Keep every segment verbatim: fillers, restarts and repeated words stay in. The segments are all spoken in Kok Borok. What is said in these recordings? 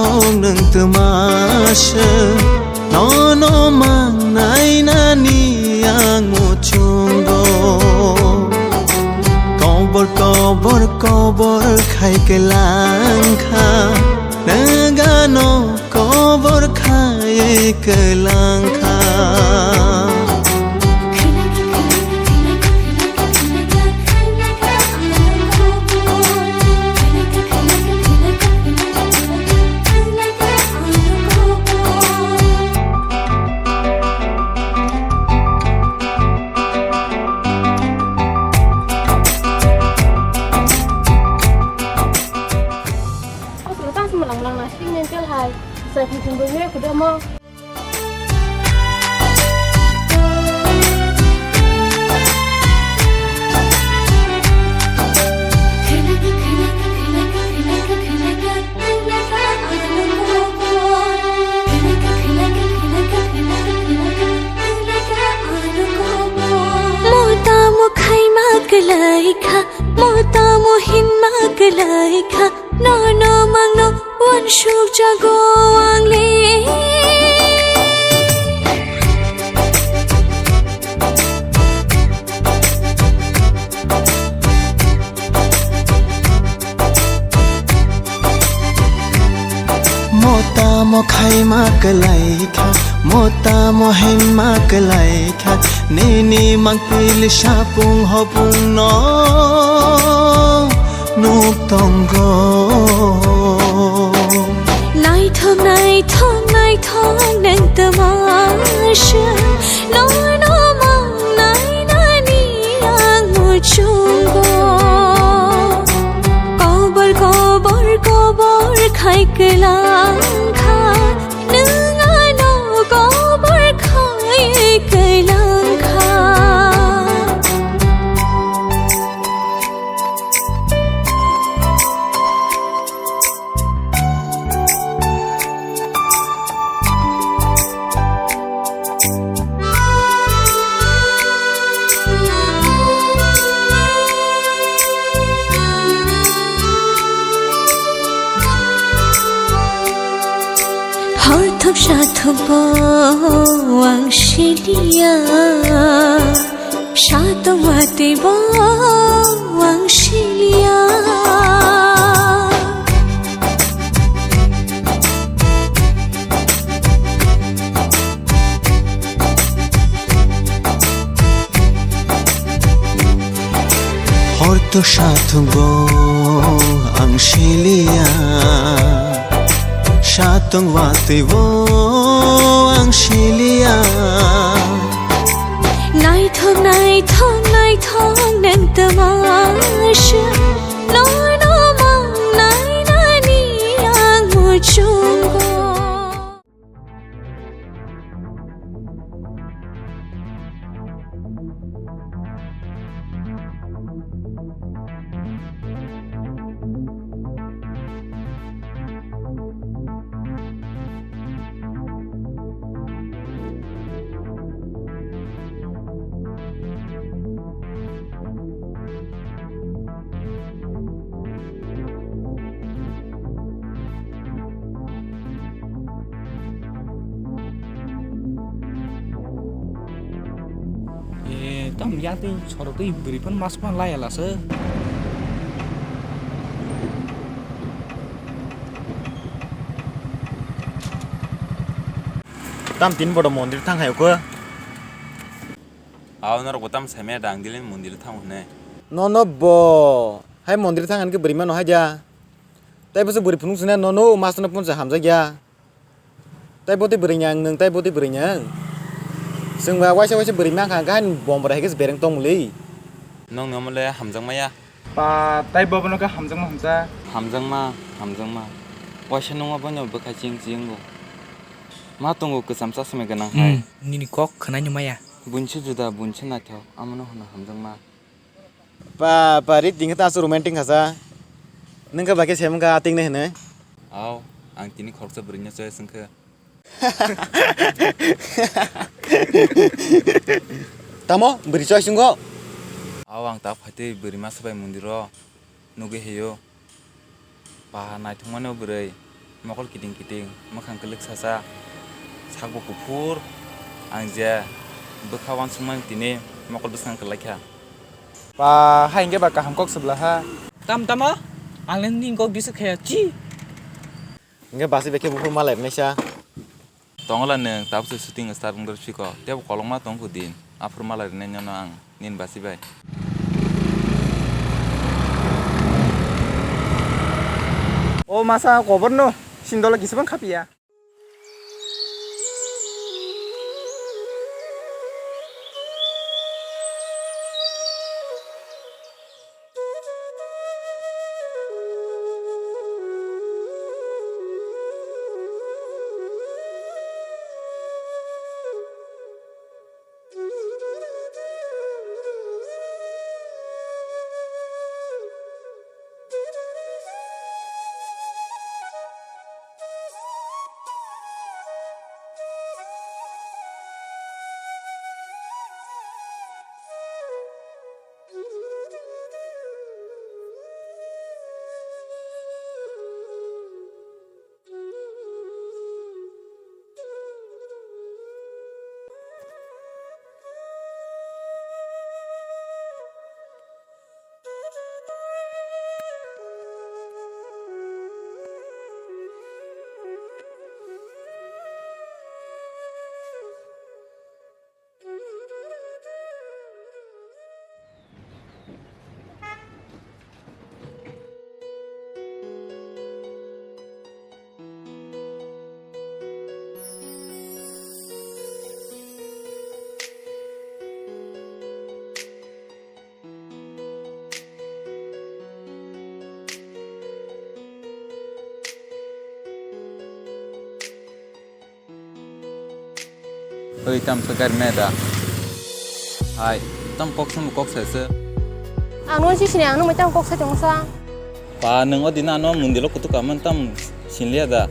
Nwng twma se nono mangnai nani ang muchungo. Kobor kobor kobor khai kwlang kha, nwng ano kobor khai kwlang kha. Aswk tang se mwlang lang na sing mental hai. Sai thung thung bui me kudo mo. Mo tamo khai ma kwlai kha, mo tamo hin ma kwlai kha, nono mangno uansuk jago ang le. Mo tamo khai ma kwlai kha, mo tamo hin ma kwlai kha, nini mangpili sapung hopung no nuk tongo. Naithok, naithok, naithok, nwng twma se nono mangnai nani ang muchungo. Kobor, kobor, kobor khai kwlang kha, nwng ano kobor khai kwlang kha. Hor thok sa thok bo ang siliya. Satong watwi bo ang siliya. Hor to satong bo ang siliya. Satong watwi bo ang siliya. Naithok, naithok, naithok, nwng twma se nono mangnai nani ang muchungo. Eh, tam yang tei sorok tei bwrwi phano mas ma laya lasa. Tam tin bodo mondir thang hai ko. Aw norok bo tam sai maya dang dilin mondir thang hwnwi. Nono bo hai mondir thang hwnwi bwrwi mano hai dia. Tei bo se bwrwi phunuk sina nono mas no punsa hamjak ya. Tei botwi bwrwi nyang nwng, tei botwi bwrwi nyang. Chwng ba waisa waisa bwrwi mang kha, gahini bom bwrwi hai khe se bereng tong muli. Nwng ni omo le hamjakma ya. Pa, tei bo bono khe hamjakma hamjak. Hamjakma, hamjakma. Waisa nungma bono bwkhai ching ching bo. Ma tongo kwcham chasma gwnang hai. Hmm, nini kok khwnai ni maya. Bunsi juda, bunsi naithok, amono hwno hamjakma. Pa, pa, ri tingkha ta aswk romantic hasa. Nwng khe bai khe se wngkha ating nai hwnwi. Aw, ang tini khoroksa bwrwino choice wngkha. Tamo, bwrwi choice wngkho? Aw, ang ta phaitwi bwrwi masa bai mondiro nugwi heyo. Pa, naithokmani o bwrwi. Mokol kiting kiting, mwkhang kwlwk sacha, sakbo kuphur, ang je bwkha uansukmani tini mokol bwskang kwlaikha. Ba, hai hwnkhe ba kaham kok se bwla ha. Tam tamo? Ang le nini kok bisik khaya chi. Hwnkhe basi bai khe buphuru malai rwnaisa. Tongola nwng tabukhe shooting star wngwi siko, tebo kolokma tongkhu din, aphuru malai rwnaino ang nini basi bai. O masa koborno sindola kisibang khapiya. Oi, tam sa gari me da. Hai, tam kok sam kok sa se. Ang no si sini, ang no mai tam kok sa tong sa. Pa, nang o dina no mundilo kutu kaman tam sinliya da.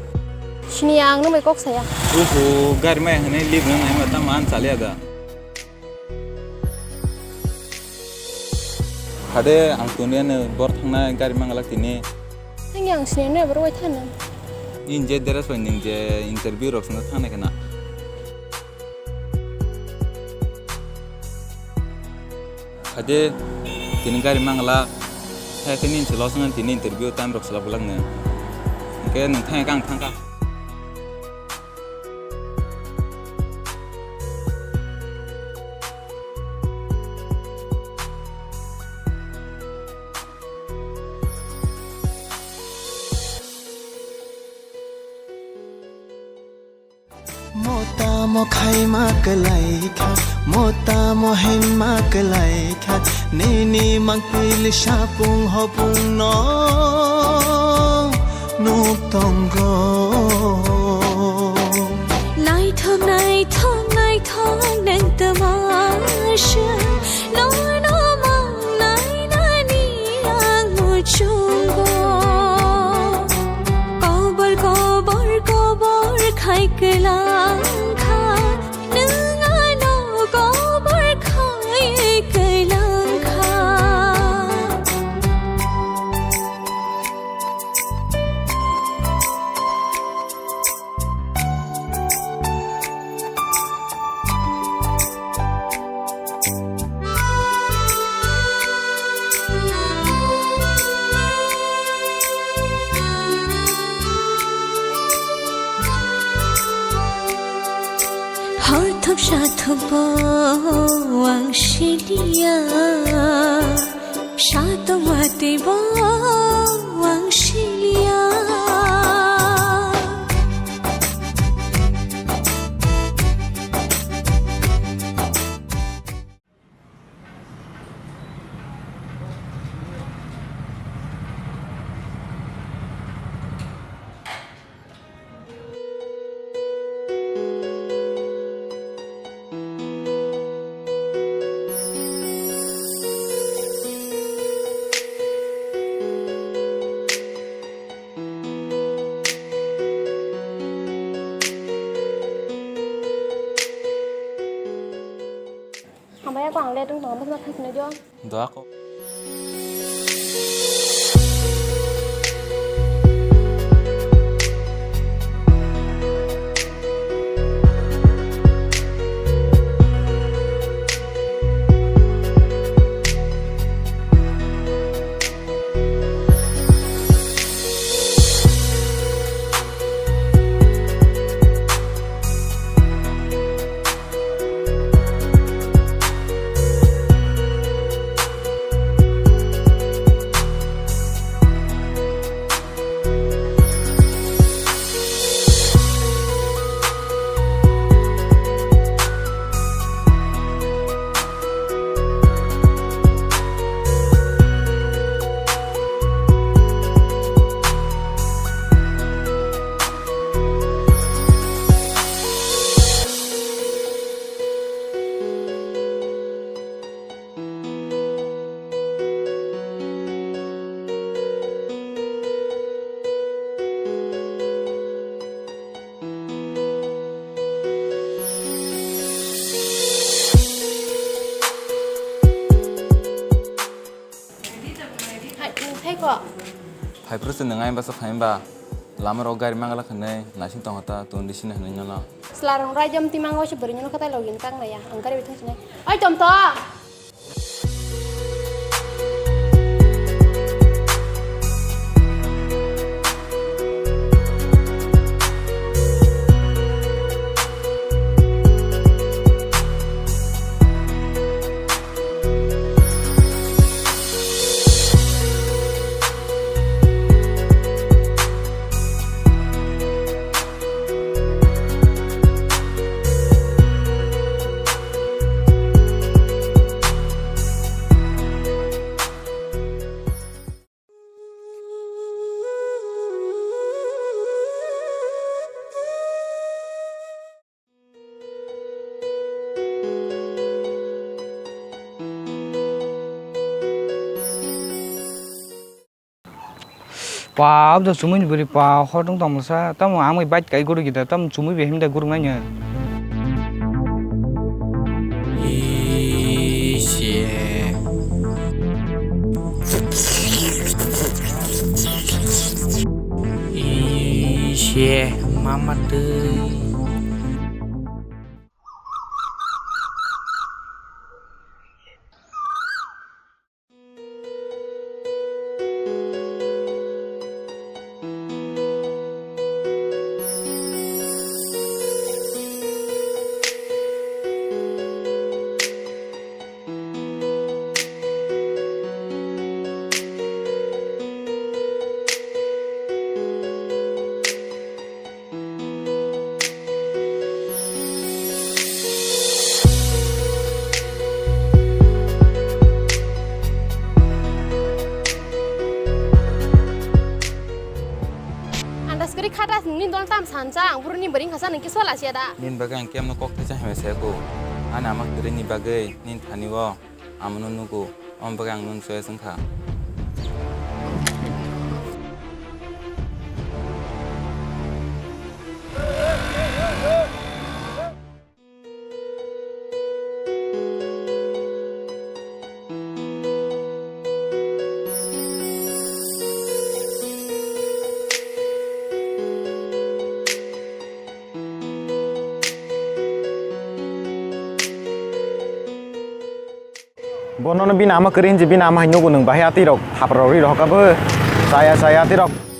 Sini ang no mai kok saya. Uhu, gari me hene lib nang ma tam an saliya da. Hade, ang tuni ane bor thangnai gari mangalak tini. Ang yang sini ane bor wai thana. Nin je dress bai ning je interview rok swngo thangnai kana. Hade, tini gari mangalak. Hai tini se los ngan tini interview time rok selak bulak ne. Oke, nung thang kang thang ka. Motamo khaima kwlaikha, motamo himma kwlaikha, nini mangpili sapung hopungno nuk tongo. Naithok, naithok, naithok, nwng twma se nono mangnai nani ang muchungo. Kobor, kobor, kobor khai kwlangkha, nwng ano kobor khai kwlangkha. Hathok sathok bo ang siliya. Sato mati bo ang siliya. Hambai ako ang le tong tongo, bwswk thang sinai jo. Doa ko. Phaiphuru se nwng ayang basa phaimba, lama rok gari mangala khanai naising tongo ta tun di sini hwnwi nono. Slarong raijam timang waisa bwrwi nokha tai logi tang naya ang gari bithang sinai. Oi tom to. Pa, abdo chumui ni bwrwi pa, hor wng tongmasa, tamo amwi bike kai gurui gida, tamo chumui bai himda gurung nanya. Ise. Ise, mama twi. Andas kwrwi kha da, nini dol tam sansa, ang buru ni bwrwi wngkha sa, nini kisa la siya da. Nini bagwi ang kemno kok thaisa hamya saya ko. Ani ama kwrwi ni bagwi nini thani o. Amono nugo, omo bagwi ang nono choice wngkha. Bonono bini ama kwrwi hinwi bini ama hai nugo nwng bahai atwi rok thapra rok rwi rohor kha bo. Chaya chaya atwi rok.